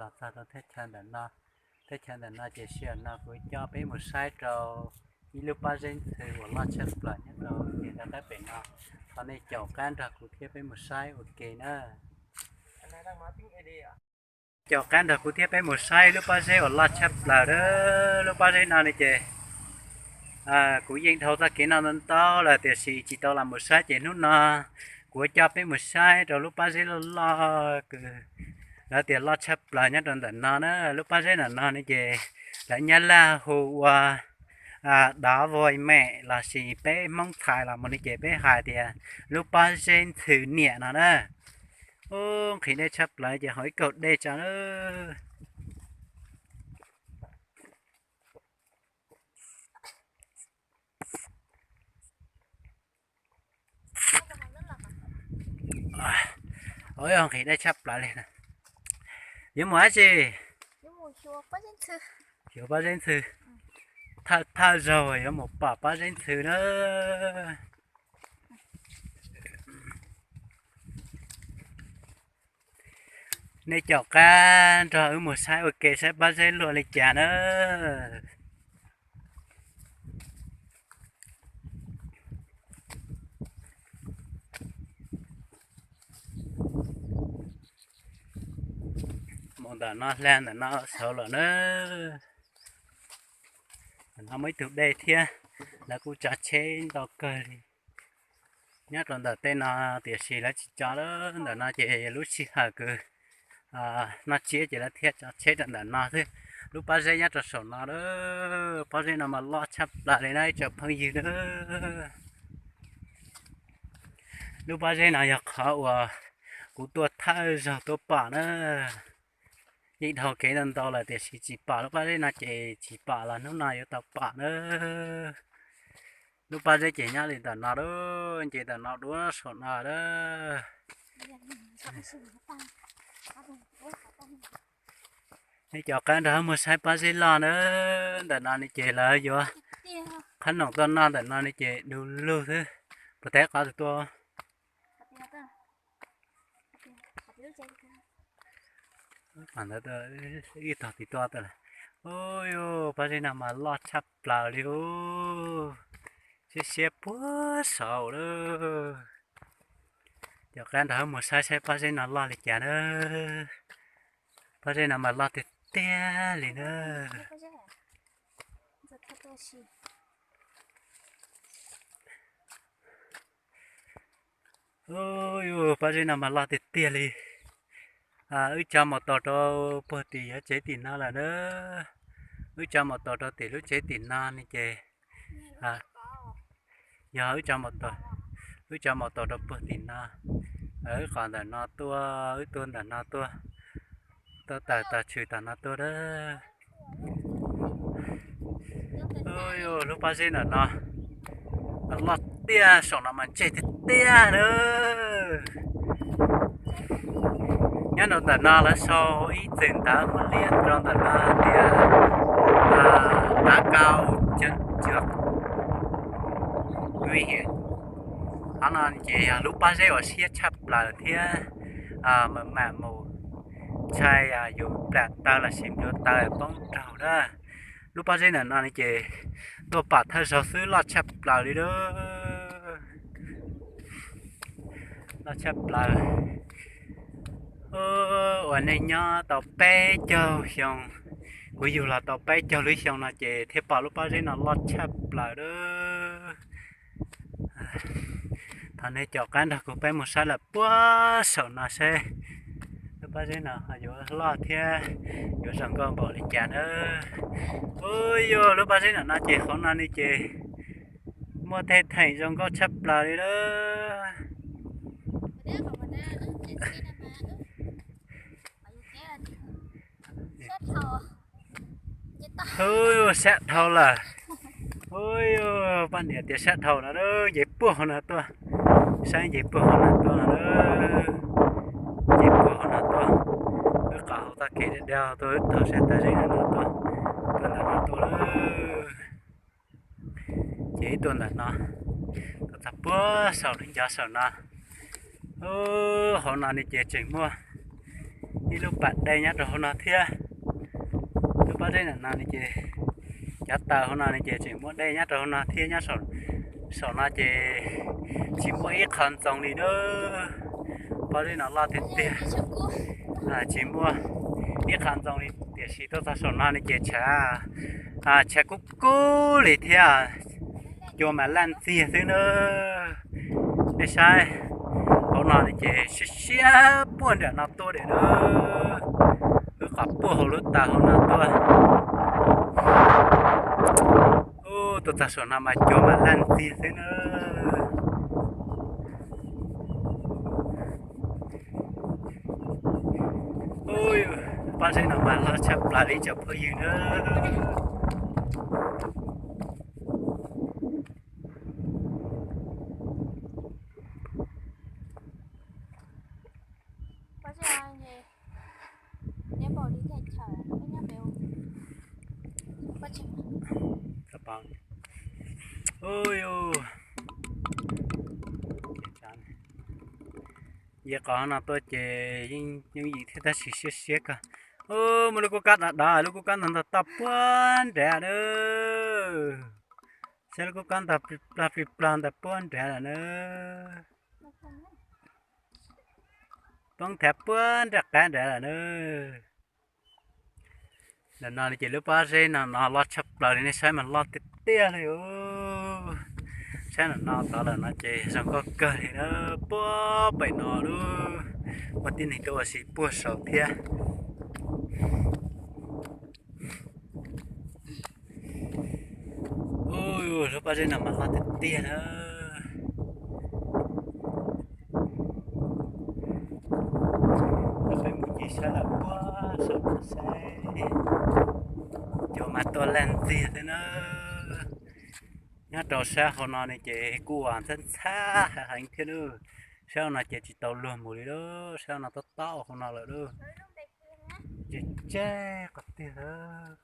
Txog rau thaj chaw ntawm no, thaj chaw ntawm no ces sij hawm no kuv coj peb mus saib rau ib lub pob zeb ntxhw uas loj tshaj plaws nyob rau ces rau qab pem no. Thov nej caum qab nrog kuv thiab peb mus saib ua ke na. Caum qab nrog kuv thiab peb mus saib lub pob zeb uas loj tshaj plaws a. Lub pob zeb no ne ces kuv yeej dhau txoj kev no ntau ntau lawm tiam sis tsis tau los mus saib ces hnub no kuv coj peb mus saib rau lub pob zeb loj loj kws lawv tias loj tshaj plaws nyob rau ntawm no na. Lub pob zeb ntawm no ne ces lawv nyab laj hu ua Dov Voi Mem lossis peb Hmoob txhais los mus ne ces peb hais tias lub pob zeb ntxhw niam no na. Ub, nqhis dej tshaj plaws ces haus ib kaug dej tso na. Ub, nqhis dej tshaj plaws li. Yuav mus dab tsi? Xyuas pob zeb ntxhw. Thawj thawj zaug yuav mus pom pob zeb ntxhw na. Nej caum qab nrog wb mus saib ua ke saib pob zeb luaj li cas na. Mus ntawm no hla ntawm no saud lawm na. Ntawm no muaj ib tug dej thiab, lawv kuj tsav tsheb ntau kawg li. Nyob rau ntawm tej no tiam sis lawv tsis tso lawm, ntawm no ces lub sij hawm kws noj tsiab ces lawv thiaj tso tsheb rau ntawm no xwb. Lub pob zeb nyob rau saum no lawm, pob zeb no mas loj tshaj plaws li na ib tsoom phooj ywg na. Lub pob zeb no yog qhov uas kuv tuaj thawj zaug tuaj pom na. Yeej dhau kev ntau ntau lawm tiam sis tsis pom lub pob zeb no ces tsis pom los hnub no yuav tau pom na. Lub pob zeb ces nyob li ntawm no lawm, nce ntawm no dua saum no lawm. Nej caum qab nrog wb mus saib pob zeb loj na. Ntawm no ne ces lawv yuav qhab noom tuaj noj, ntawm no ne ces du lug xwb. Puas teb qhov twg tuaj? Ib tog tiv tuaj lawm. Ub, pob zeb no mas loj tshaj plaws li ub. Siab siab puag saud lawm. Caum qab nrog wb mus saib saib pob zeb no loj li cas na. Pob zeb no mas loj tiag tiag li na. Ub, pob zeb no mas loj tiag tiag li. Wb tso mus tos rau puag tim yuav tsev tim no lawm na. Wb tso mus tos rau tim lub tsev tim no ne ces, yog wb tso mus tos, wb tso mus tos rau puag tim no. Wb qhov ntawm no tuaj, wb tuaj ntawm no tuaj, tuaj tawm tog tshwm tom no tuaj a. Lub pob zeb ntawm no loj tiag, saum no mas ntseg tiag tiag na. Nyob rau ntawm no lawv sau ib txwm ntawv muaj liab rau ntawm no tias, tav kau, qhov no ces yog lub pob zeb uas siab tshaj plaws thiab, mam mam mus ntshai yus plam taw lossis nplua taw poob raug na. Lub pob zeb ntawm no ne ces tuaj pom thawj zaug xwb, loj tshaj plaws li lawm. Loj tshaj plaws. Uas nej nyob tau peb caug xyoo, kuv yug los tau peb caug lub xyoo no ces thiaj pom lub pob zeb no loj tshaj plaws lawm. Thov nej caum qab nrog kuv peb mus saib lawm puag saum no seb lub pob zeb no ho yuav loj thiab yuav zoo nkauj npaum li cas na. Ub, yog lub pob zeb ntawm no ces qhov no ne ces muaj tej theem zoo nkauj tshaj plaws li lawm. Ub, sab dhau lawm. Ub, poj niam tias sab dhau no, nce puag hauv no tuaj. Saib nce puag hauv no tuaj no, nce puag hauv no tuaj. Wb qhov hauv txoj kev dawb dawb tuaj, wb taug sab tag zeb no tuaj, tuaj ntawm no tuaj lawm. Ces wb tuaj ntawm no, tuaj txog puag saum lub ncov saum no. Ub, hauv no ne ces tseem muaj Ib lub pas dej nyob rau hauv no thiab. Lub pob zeb no no ne ces cov taws hauv no ne ces tseem muaj dej nyob rau hauv no thiab, nyob saum no ces tsis muaj ib qho ntxoov li na. Pob zeb no loj tiag tiag, tsis muaj ib qho ntxoov li, tiam sis tuaj txog saum no ne ces tshav, tshav kub kub li thiab, cua mas laj ntxiag xwb na. Nej saib, hauv no ne ces siab siab puag nram no tuaj li na. Wb qhov puag hauv lub taws hauv no tuaj. Ub, tuaj txog saum no mas cua mas laj ntxiag xwb na. Pob zeb no mas loj tshaj plaws li cov phooj ywg na. Yog qhov no tuaj ces yeej yooj yim thiab tab sis siab siab kawg. Muaj lub kub kab dav dav, lub kub kab ntog ntog toj puag nrad na. Saib lub kub kab ntog plig plag plig plag ntawd puag nrad lawm na. Poob thav puag nram qab nrad lawm na. Ntawm no ces lub pob zeb no no loj tshaj plaws li, nej saib mas loj tiag tiag li. Saib ntawm no tod lawm no ces zoo nkauj kawg li na. Puag pem no lub, muaj tib neeg tuaj ua si puag saud thiab. Lub pob zeb no mas loj tiag tiag na. Peb mus ncig saib lawm puag saum no saib, cua mas tuaj laj ntxiag xwb na. Nyob rau sab hauv no ne ces kuj ntxhab ntxhab heev heev thiab lauj. Sab hauv no ces tsis tau luag mus li lauj, sab hauv no tob tob hauv no lawm lauj. Tseg tseg qhov tiag lawm.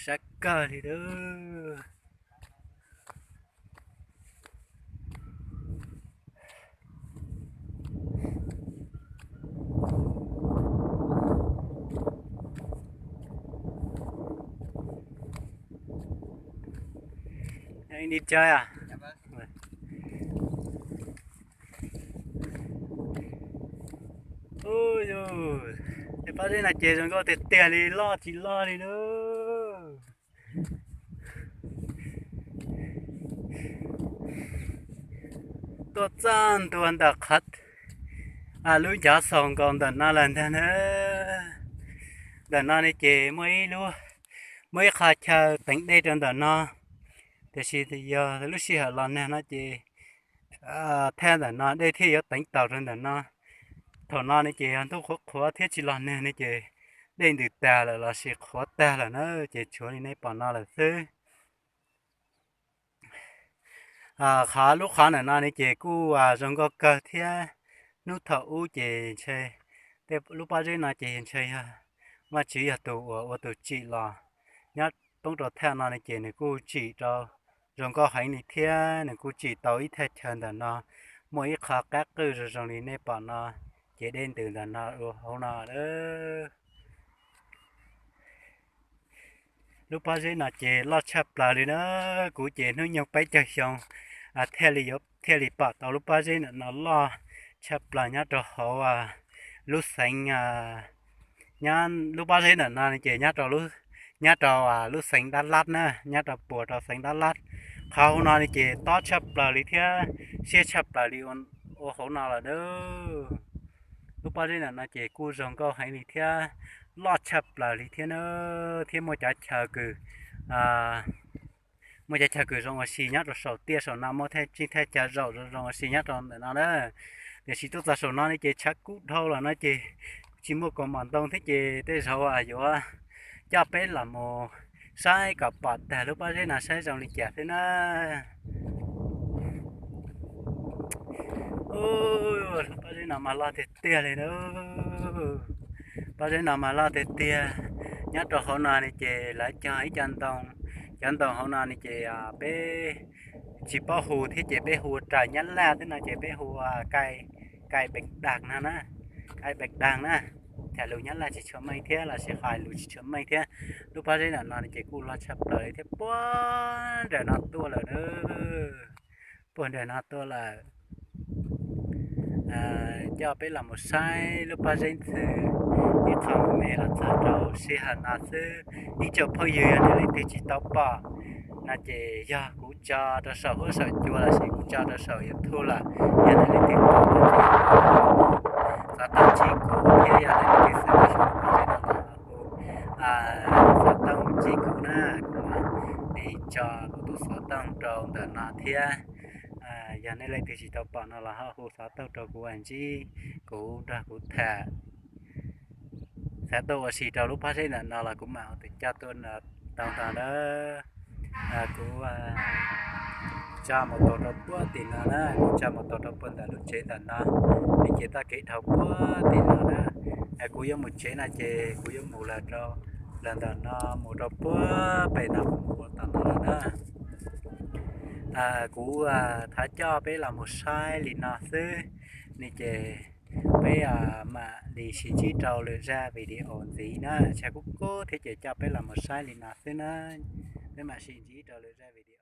Sab kawg li lauj. Ub, yog pob zeb no ces zoo nkauj tiag tiag li, loj tsis loj li na. Tuaj txog ntua ntawm qhov, lub ncov xaus nkaus ntawm no lawm ntag na. Ntawm no ne ces muaj ib lub, muaj ib qho chaw teev dej rau ntawm no, tiam sis yog lub sij hawm los nag no ces thaj ntawm no dej thiaj yuav teev taus rau ntawm no. Thaum no ne ces yog ntuj qhuav qhuav thiab tsis los nag ne ces dej ntws tag lawm lossis qhuav tag lawm na, ces tshuav li nej pom no lawm xwb. Qhov lub qhov ntawm no ne ces kuj zoo nkauj kawg thiab. Hnub thaum ub ces ntshe tej lub pob zeb no ces ntshe yog Vajtswv yog tus uas ua tus tsim los nyob poob rau thaj no ne ces nws kuj tsim rau zoo nkauj heev li thiab nws kuj tsim tau ib thaj chaw ntawm no muaj ib qho qab qwj zoo zoo li nej pom no, ces dej ntws ntawm no ua hauv no lawm. Lub pob zeb no ces loj tshaj plaws li na. Kuv ces hnub nyoog peb caug xyoo thiaj li yuav thiaj li pom tau lub pob zeb ntawm no loj tshaj plaws nyob rau hauv lub xeev, nyob lub pob zeb ntawm no ces nyob rau, nyob rau lub xeev Dab Lab na, nyob rau puas rau xeev Dab Lab. Qhov hauv no ne ces tob tshaj plaws li thiab siab tshaj plaws li ua hauv no lawm na. Lub pob zeb ntawm no ces kuj zoo nkauj heev li thiab loj tshaj plaws li thiab na, thiab muaj cov chaw kws muaj cov chaw kws zoo ua si nyob rau saum tiaj saum no, muaj thaj tsij thaj chaw zaum zoo zoo ua si nyob rau ntawm no na. Tiam sis tuaj txog saum no ne ces tshav kub dhau los no ces tsis muaj kaus mom ntoo thiab ces tej zaum yuav coj peb los mus saib kom pom tag lub pob zeb no saib zoo li cas xwb na. Lub pob zeb no mas loj tiag tiag li na. Pob zeb no mas loj tiag tiag, Nyob rau hauv no ne ces lawv cog ib co ntoo, cov ntoo hauv no ne ces peb tsis paub hu thiab ces peb hu ua raws Nyab Laj thiab no ces peb hu ua kai, kai bek dag no na, kai bek dag na. Tham lus Nyab Laj tsis tshua meej thiab los sis hais lus tsis tshua meej thiab. Lub pob zeb ntawm no ne ces kuj loj tshaj plaws li thiab, puag nram no tuaj lawm na, puag nram no tuaj lawm. Coj peb los mus saib lub pob zeb ntxwv ib qho me los txog rau sij hawm no xwb. Ib tsoom phooj ywg, yog nej leej twg tsis tau pom no ces yog kuv tso rau saum huab saum cua los sis kuv tso rau saum YouTube lawm. Yog nej leej twg pom no ces xov tooj ntsib kuv thiab, yog nej leej twg xav tau xov tooj no los hu xov tooj ntsib kuv na, kuv mam li tso kuv tus xov tooj rau ntawm no thiab. Yog nej leej twg tsis tau pom no los ho hu xov tooj rau kuv ntsib kuv nrog kuv tham. Xav tuaj ua si rau lub pob zeb ntawm no los kuv mam ua tus coj tuaj tau ntawd na. Kuv tso mus tau rau puag tim no na, kuv tso mus tau rau puag ntawm lub tsev ntawm no, li ces toj kev dhau puag tim no na. Kuv yuav mus tsev no ces kuv yuav mus lawm rau, lawm ntawm no mus rau puag pem no mus ua tom no lawm na. Kuv thov coj peb los mus saib li no xwb, li ces peb mam li sib ntsib rau lwm zaj video ntxiv na. Tshav kub kub thiab ces coj peb los mus saib li no xwb na. Peb mam sib ntsib rau lwm zaj video.